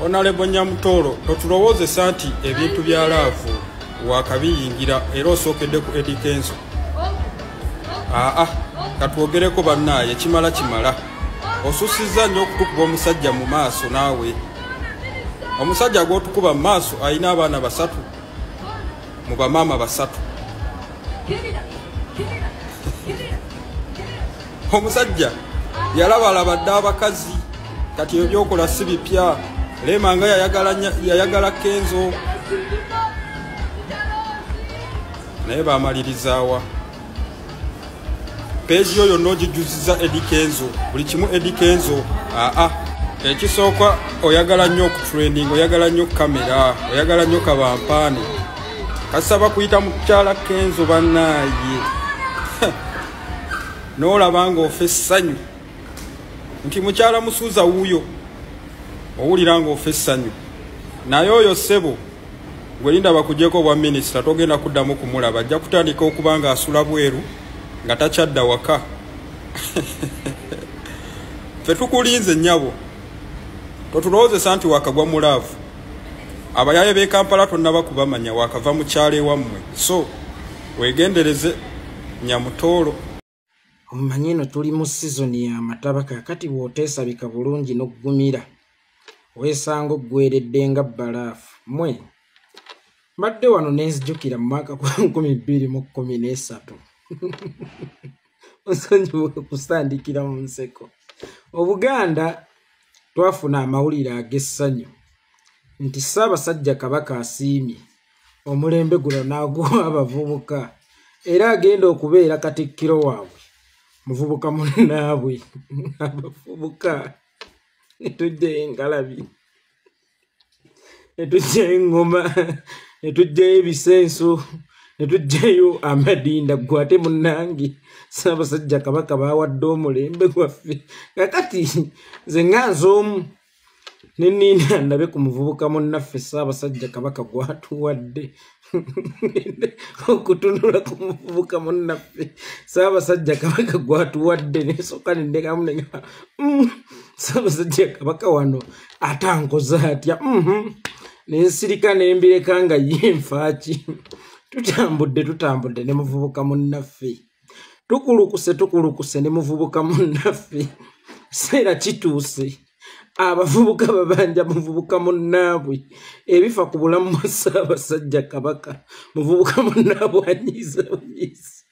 Honorable Nyamutooro, totulowoozesa nti ebintu bya laavu wakabiyingira era osookedde ku Eddy Kenzo. Aa, katwogereko bannaaye, kimala kimala. Osusizza nnyo okutukuba omusajja mu maaso naawe. Omusajja gw'otukuba mu maaso alina abaana 3 mu bamaama 3. Omusajja yalabalaba dda abakazi, kati ebyo by'okola si bipya. Rema nga yayagala Kenzo, naye baamalirizaawa. Peegi yo yonna ogijjuziza Eddy Kenzo, buli kimu Eddy Kenzo. Aa, ekisooka oyagala nnyo okutrending, oyagala nnyo kamera, oyagala nnyo kabampaane. Kasaba kuyita mukyala Kenzo bannaaye, n'olaba ng'ofa essanyu nti mukyala Musuuza wuuyo, owulira ng'ofa essanyu. Naye oyo ssebo gwe linda bakugyeko obwa minisita, togenda kuddamu kumulaba, ajja kutandika okuba ng'asula bweru nga takyadda waka. Ffe tukulinze nnyabo, totulowoozesa nti wakagwa mu laavu. Abayaaye b'e Kampala tonnaba kubamanya, wakava mu kyalo ewammwe. So weegendereze Nyamutooro. Omanyi eno tuli mu sizoni y'amataba, kaakati bw'oteesabika bulungi n'oggumira weesanga oggweredde nga bbalaafu. Mmwe mbadde wano ne nzijukira mu mwaka gwa 2013. Nsonyiwe kusandikira mu nseko. Obuganda twafuna amawulire ag'essanyu nti Ssaabasajja Kabaka asiimye omulembe guno n'aguwa abavubuka, era agenda okubeera katikkiro waabwe muvubuka munnaabwe. Abavubuka ne tuggyayo engalabi, ne tuggyayo eŋŋoma, ne tuggyayo ebisenso, ne tuggyayo amadinda. Ggwe ate munnange Ssaabasajja Kabaka baawadde omulembe gwaffe. Kaakati nze nga nze omu ne nninda ndabe ku muvubuka munnaffe Ssaabasajja Kabaka gw'atuwadde. Okutunula ku muvubuka munnaffe Ssaabasajja Kabaka gw'atuwadde, nesooka ne ndekamu ne ngamba, Ssaabasajja Kabaka wano ate ankoze atya? Ne nsirika ne mbireka nga ye nfaaki. Tutambudde tutambudde ne muvubuka munnaffe, tukulukuse tukulukuse ne muvubuka munnaffe. Kiseera kituuse abavubuka babanja muvubuka munnaabwe ebifa ku bulamu bwa Ssaabasajja Kabaka. Muvubuka munnaabwe anyiiza bunyiizi.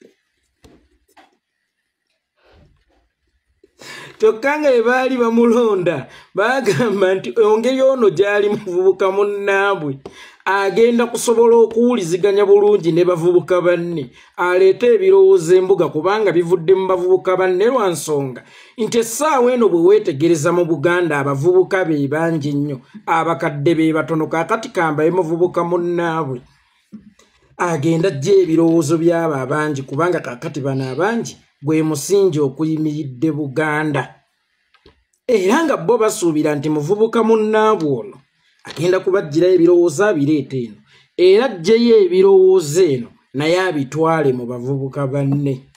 Kyokka nga bwe baali bamulonda baagamba nti engeri ono gy'ali muvubuka munnaabwe agenda kusobola okuwuliziganya bulungi ne bavubuka banne, aleete ebirowoozo embuga kubanga bivudde mu bavubuka banne, lwa nsonga nti essaawa eno bwe weetegereza mu Buganda abavubuka be bangi nnyo, abakadde be batono. Kaakati kambaye muvubuka munnaabwe agenda ajja ebirowoozo by'abo abangi, kubanga kaakati bano abangi gwe musingi okuyimiridde Buganda. Era nga bo basuubira nti muvubuka munnaabwe ono agenda kubaggyirayo ebirowoozo abireeta eno, era aggyeyo ebirowoozo eno naye abitwale mu bavubuka banne.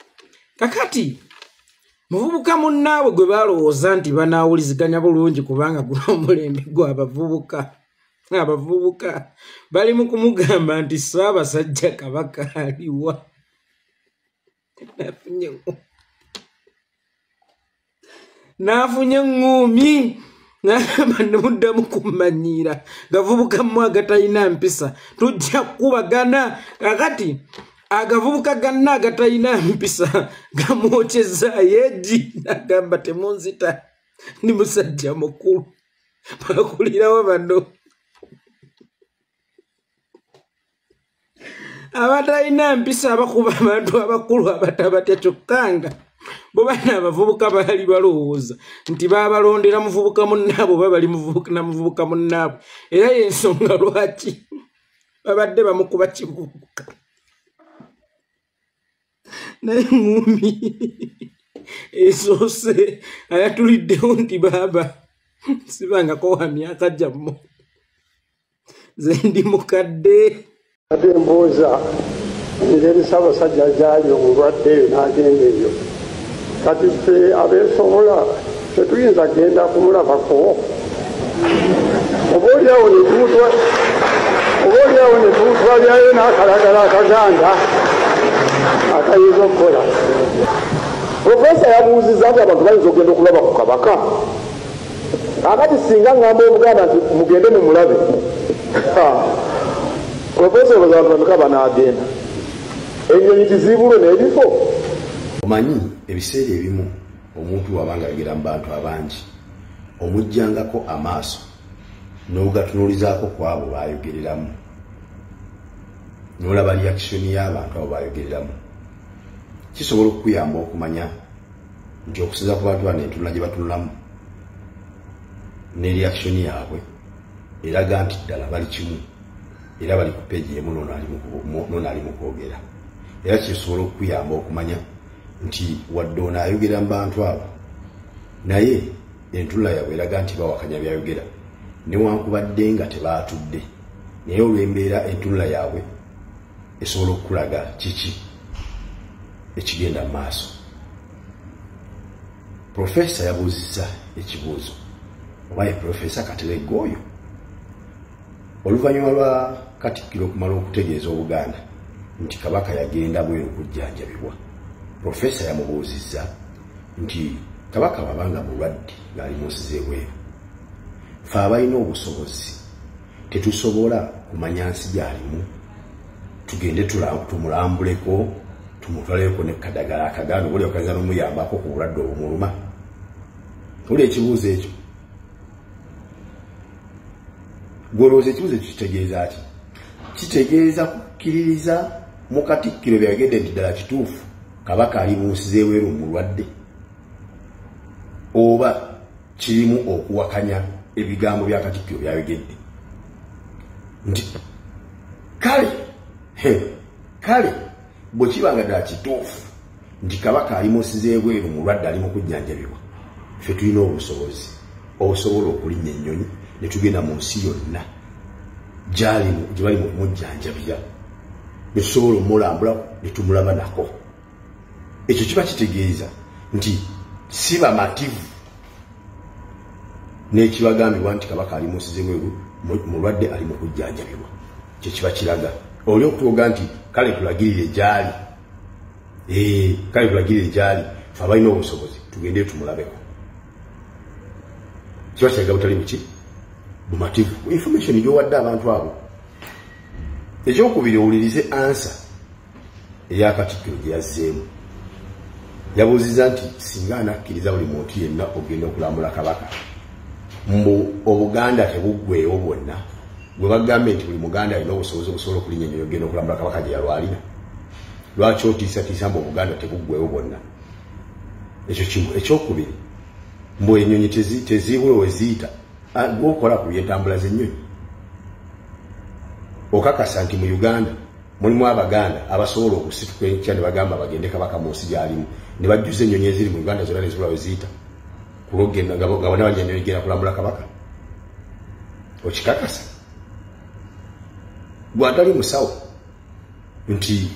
Kakati muvubuka munnaabwe gwe balowooza nti banaawuliziganya bulungi kubanga guno omulembe gw'abavubuka, abavubuka bali mu kumugamba nti Ssaabasajja Kabaka aliwa. N'afunye eŋŋuumi n'agamba nemuddamu kummanyiira, gavubuka mmwe agatalina mpisa tujja kukubagana. Kakati agavubuka ganna agatalina mpisa gamwokyezaayo eggi, n'agamba temunzita, ndi musajja mukulu, bakulirawo bano abatalina mpisa abakuba abantu abakulu abatabatya. Kyokka nga bo bano abavubuka baali balowooza nti baabalondera muvubuka munnaabwe oba bali na muvubuka munnaabwe, era y'ensonga lwaki babadde bamukuba kivubuka. Naye ŋŋuumi esoose ayatuliddewo nti baaba sibangako wa myaka gyammwe, nze ndi mukadde. Ate mbuuza engeri Ssaabasajja gy'ali omulwadde eyo n'agenda eyo, kati ffe abeesobola tetuyinza kugenda kumulabako? Oba oliawo ne tumutwalirayo n'akalagala akaganda akayinza okukola. Profesa yabuuzizza nti abantu bayinza okugenda okulaba ku Kabaka. Akati singa ngamba Obuganda nti mugende mumulabe, Profesa olowooza abantu bameka banaagenda? Ennyonyi kizibulo n'ebifo. Omanyi ebiseera ebimu omuntu wabanga ayogera mu bantu abangi omuggyangako amaaso n'ogatunuulizaako ku abo b'ayogereramu, n'olaba reaction y'abantu abo b'ayogereramu. Kisobola okukuyamba okumanya nti okusinza ku bantu bano entunula gye batunulamu ne reaction yaabwe eraga nti ddala bali kimu era bali ku peegi emu n'ono ali mu kwogera. Era kisobola okukuyamba okumanya nti wadde ono ayogera mu bantu abo naye entunula yaabwe eraga nti bawakanya byayogera newankubadde nga tebaatudde, naye olw'embeera entunula yaabwe esobola okukulaga kiki ekigenda mu maaso. Profesa yabuuzizza ekibuuzo, oba ye Profesa Kateregga oyo, oluvannyuma lwa Katikkiro okumala okutegeeza Obuganda nti Kabaka yagenda bweru kujjanjabibwa, Profesa yamubuuzizza nti Kabaka bw'abanga mulwadde ng'ali mu nsi z'ebweru, ffe abalina obusobozi tetusobola kumanya nsi gy'alimu, tugende tumulambuleko, tumutwaleko ne kadagala akaganda obuli okayinza n'omuyambako ku bulwadde obumuluma. Oli ekibuuzo ekyo gw'olowooza ekibuuzo ekyo kitegeeza ki? Kitegeeza kukkiririza mu Katikkiro byayogedde nti ddala kituufu Kabaka ali mu nsi z'ebweru mulwadde, oba kirimu okuwakanya ebigambo bya Katikkiro byayogedde nti kale bwe kibanga ddala kituufu nti Kabaka ali mu nsi z'ebweru mulwadde ali mu kujjanjabibwa, ffe tulina obusobozi obusobola okulinnya ennyonyi ne tugenda mu nsi yonna gye bali mu kumujjanjabira ne tusobola omulambula ne tumulaba nako. Ekyo kiba kitegeeza nti si bamativu n'ekibagambibwa nti Kabaka ali mu nsi z'ebweru mulwadde ali mu kujjanjabibwa. Kye kiba kiraga. Oli okutuuka nti kale tulagirire gy'ali, kale tulagirire gy'ali, ffe abalina obusobozi tugende tumulabeko. Kiba kiraga butali buki bumativu information gy'owadde abantu abo. Ekyokubiri, owulirize ansa eya Katikkiro gye yazzeemu. Yabuuzizza nti singa anakkiriza buli muntu yenna okugenda okulambula Kabaka, mbu Obuganda tebuggweewo bwonna. Gwe bagambye nti buli Muganda alina obusobozi obusobola okulinnya ennyonyi okugenda okulambula Kabaka gye yalwalira, lwaki otiisatiisa mbu Obuganda tebuggweewo bwonna? Ekyo kimu. Ekyokubiri, mbu ennyonyi teziibula we ziyita. Gwokola ku byentambula z'ennyonyi okakasa nti mu Uganda mulimu Abaganda abasobola okusituka enkya ne bagamba bagende Kabaka mu nsi gy'alimu ne bajjuza ennyonyi eziri mu Uganda zonna ne zibula we ziyita kulw'okugenda nga bonna bajja ennyonyi genda kulambula Kabaka. Okikakasa gwe atali musawo nti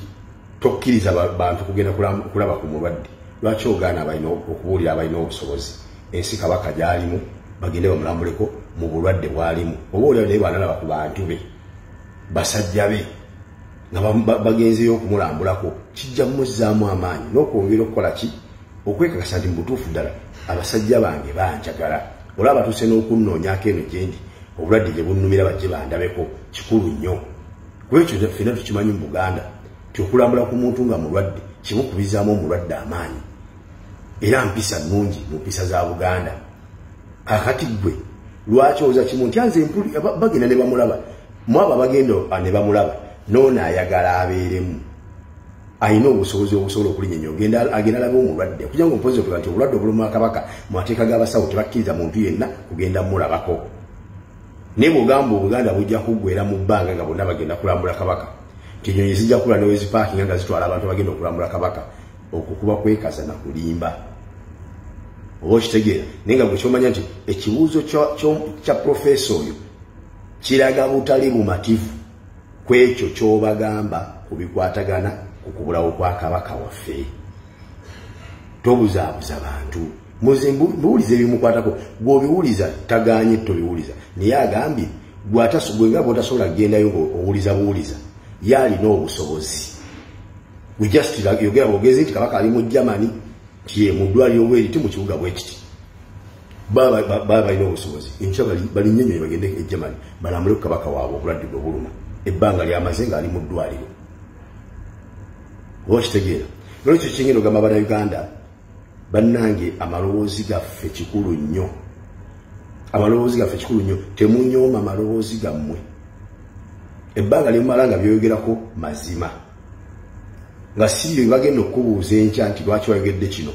tokkiriza bantu kugenda kulaba ku mulwadde, lwaki ogaana okubuulira abalina obusobozi ensi Kabaka gy'alimu bagende bamulambuleko mu bulwadde bw'alimu? Oba oliawo naye bw'analaba ku bantu be basajja be nga bagenzeyo okumulambulako, kijja mmuzzaamu amaanyi n'okwongera okukola ki? Okwekakasa nti mu butuufu ddala abasajja bange banjagala. Olaba batuuse n'okunnoonyaako eno gye ndi, obulwadde gye bunnumira bajje bandabeko. Kikulu nnyo. Kuba ekyo ffenna tukimanyi mu Buganda nti okulambula ku muntu nga mulwadde kimukubizaamu omulwadde amaanyi, era mpisa nnungi mu mpisa za Buganda. Kakati ggwe lwaki owoza kimu nti anze bagenda ne bamulaba, mu abo abagenda ne bamulaba n'ono ayagala abeeremu alina obusobozi obusobola okulinnya ennyonyi agenda alabe omulwadde, okugira nga ompozi okuga nti obulwadde obuluma Kabaka mu mateeka g'abasawo tebakkiriza muntu yenna kugenda mulabako. Naye bw'ogamba Obuganda bujja kuggweera mu bbanga nga bonna bagenda kulambula Kabaka, nti ennyonyi zijja kula ne wezipaakinga nga zitwala abantu abagenda okulambula Kabaka, okwo kuba kwekaza na kulimba. Oba okitegeera? Naye nga gwe ky'omanya nti ekibuuzo kya Profesa oyo kiraga butali bumativu ku ekyo ky'obagamba ku bikwatagana ku kubulawo kwa Kabaka waffe. Tobuzaabuza bantu. Muze mbuuliza ebimukwatako, gw'obiwuliza tagaanye tobiwuliza. Naye agambye gwe nga bw'otasobola kugendayo ng'owuliza buwuliza, ye alina obusobozi. We just yogera bwogezi nti Kabaka ali mu Germany, nti ye mu ddwaliro bweriti mu kibuga bwe kiti. Baba balina obusobozi. Enkya balinye ennyonyi bagende e Germany balambule ku Kabaka waabwe obulwadde bwe buluma. Ebbanga lyamaze ng'ali mu ddwaliro. Oba okitegeera? Nolwekyo kyengenda ogamba Bannayuganda, bannange amaloboozi gaffe kikulu nnyo. Amaloboozi gaffe kikulu nnyo. Temunyooma amaloboozi gammwe. Ebbanga lyemumala nga byoyogerako mazima. Nga si bye bagenda okukubuuza enkya nti lwaki wayogedde kino,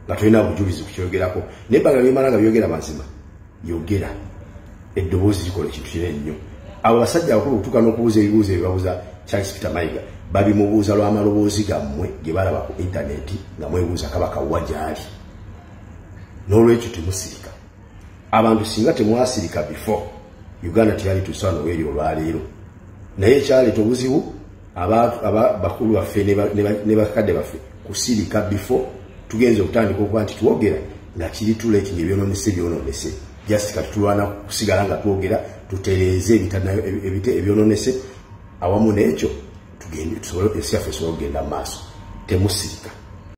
nga tolina bujulizi kukyogerako. Naye ebbanga lyemumala nga byogera mazima, yogera. Eddoboozi likola ekintu kinene nnyo. Abo basajja abakulu okutuuka n'okubuuza ebibuuzo ebibabuuza Charles Peter Mayiga, babimubuuza lw'amaloboozi gammwe ge balaba ku intaneti nga mwebuuza Kabaka wa gy'ali. N'olwekyo temusirika. Abantu singa temwasirika before, Uganda teyali tuusa wano weeri olwaleero. Naye ekyaleeta obuzibu bakulu baffe ne bakadde baffe kusirika before tugenze okutandika okuba nti twogera nga kiri too late, ng'ebyonoonese byonoonese. Just kati tulwana kusigala nga twogera tutereeze ebyonoonese awamu n'ekyo tugende tusobole ensi yaffe esobole okugenda mu maaso. Temusirika.